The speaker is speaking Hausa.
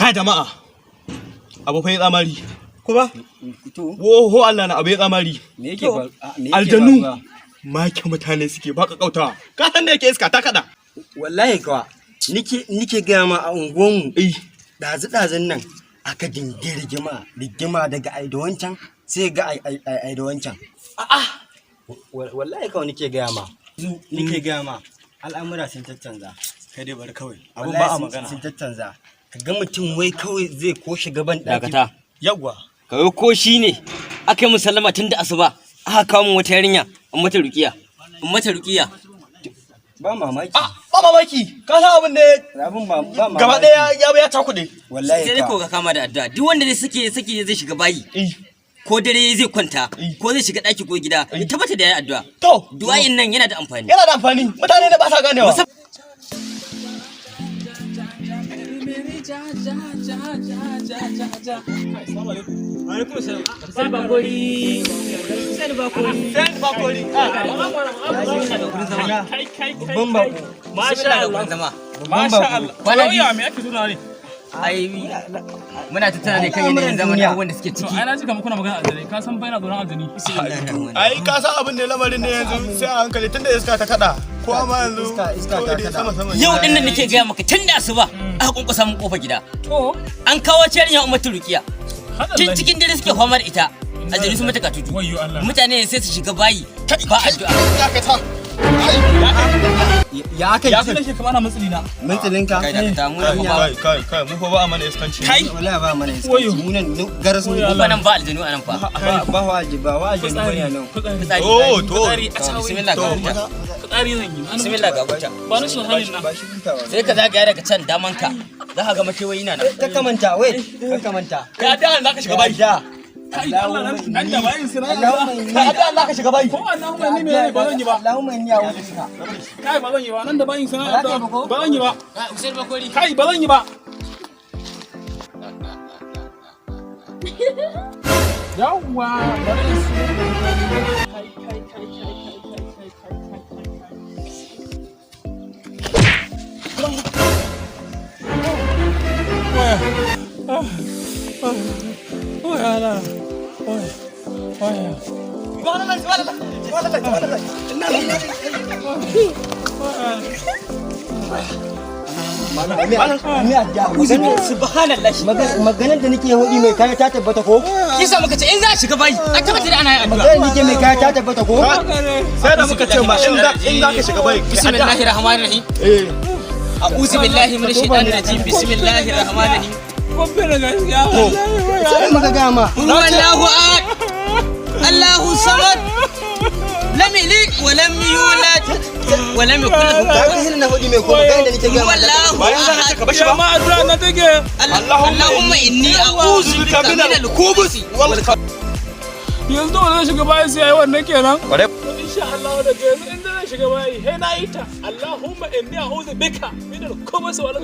Kai jama'a, abu fa ya tsamari. Kuma? To, Woho, Allah na, abu ya tsamari. me yake me yake Aljanu faruwa? Make mutane suke baka kautawa. Ka san da yake iska ta kada. Wallahi kawa, nike gaya ma, a unguwanmu ɗazu ɗazun nan aka dingi rigima rigima daga ai da wancan sai ga ai ai ai ai da wancan. A'a. Wallahi kawai nike gaya ma. Nike gaya ma, al'amura sun caccanza. Kai dai bari kawai. Abun Wallahi ba a magana. Sun caccanza. Ka ga mutum wai kawai zai ko shiga ban ɗaki. Dakata. Yawwa. Kawai ko shi ne aka yi musallama tun da asuba, aka kawo min wata yarinya in mata rukiya. In mata rukiya. Ba mamaki. Ah, ba mamaki. Ka san abin da Abin ba mamaki. gaba ɗaya ya cakuɗe. Wallahi Sai dai ko ka. ka kama da addu'a. Duk wanda zai sake zai shiga bayi. Ko dare zai kwanta, ko zai shiga ɗaki ko gida, ya tabbata da yayi addu'a. To, Du'a'in nan yana da amfani. Yana da amfani. Mutane da ba sa ganewa. Sai bakori. Sai bakori. Sai bakori. Babban bako. Masha Allah. Zama. Babban bako. Kwana biyu. Me ake tuna ne? Ai muna tattauna ne kan yanayin zamani, abubuwan da suke ciki. Ai na ji kamar kuna magana aljani. Ka san bai na tsoron aljani. Ai ka san abin da lamarin ne yanzu sai a hankali tunda iska ta kada. Ko amma yanzu Iska ta kawai dai kada. sama sama. Yau din nan nake gaya maka, tun da asuba aka kunkusa mun kofar gida. To, An kawo yarinya ummatu rukiya. Tun hadallahi. cikin dare suke fama da ita. Aljanu sun mata katutu. Wayyo Allah. Mutane sai su shiga bayi ba addu'a. Dakata. Ya aka Ya yi? nake kamar ana matsali na. Mintsilinka? Kai dakata, mu nan fa ba Kai kai kai, mu fa ba a mana iskanci. Kai. Wallahi ba mana Wayo. iskanci. Mu nan garas mu. Wayo mu fa nan ba aljanu anan fa. Ba wa'aji, ba wa'aji bane nan. Fitsari. Fitsari. To to. Fitsari a cawo. Bismillah ga wuta. Fitsari zan yi. Bismillah ga wuta. Ba ni son halin na. Ba shi hutawa. Sai ka zagaya daga can daman ka. Za ka ga makewayi na nan. Ka kamanta, wait, ka kamanta. Ka da za ka shiga bayi. Da. Kai Allah, nan nan da bayin sai na. Allahumma inni. Ka da za ka shiga bayi. Ko Allahumma inni menene, ba zan yi ba. Allahumma inni a'udhu bika. Kai, ba zan yi ba. Nan da bayin sai na. Ba za ka yi ba ko? Ba zan yi ba. Usain Bakori. Kai, ba zan yi ba. Yawwa, bari in su. Kai kai kai kai kai kai kai kai kai kai kai. Waya. Waya Allah. Waya. Waya. Subhanallah, subhanallah. Subhanallah, subhanallah. Inna lillahi. Ni adda. Subhanallah. Maganar da nake hudi mai kaya ta tabbata ko? Kisa muka ce in za a shiga bayi a tabbata da ana yin addu'a. Maganar da nake mai kaya ta tabbata ko? Sai da muka ce ma in za ka shiga bayi. Bismillahir Rahmanir Rahim. A'udhu billahi minash shaitanir rajim. Bismillahir Rahmanir Rahim. Kun fi da gaskiya wallahi, waya. Sai muka gama. Huwallahu ahad. Allahu samad. Lam yalid wa lam yulad wa lam yakul lahu Ka ga hirin na hudi mai ko maganar da nake gama. Huwallahu Bayan za ka ahad. ce ka bashi Ya ba. ma addu'a na take. Allahumma inni a'udhu bika min al-khubuthi wal Yanzu wanda zai shiga bayi sai yayi wannan kenan. Kwarai. To insha Allah daga yanzu in zan shiga bayi, he na yi ta. Allahumma inni a'udhu bika min al-khubuthi wal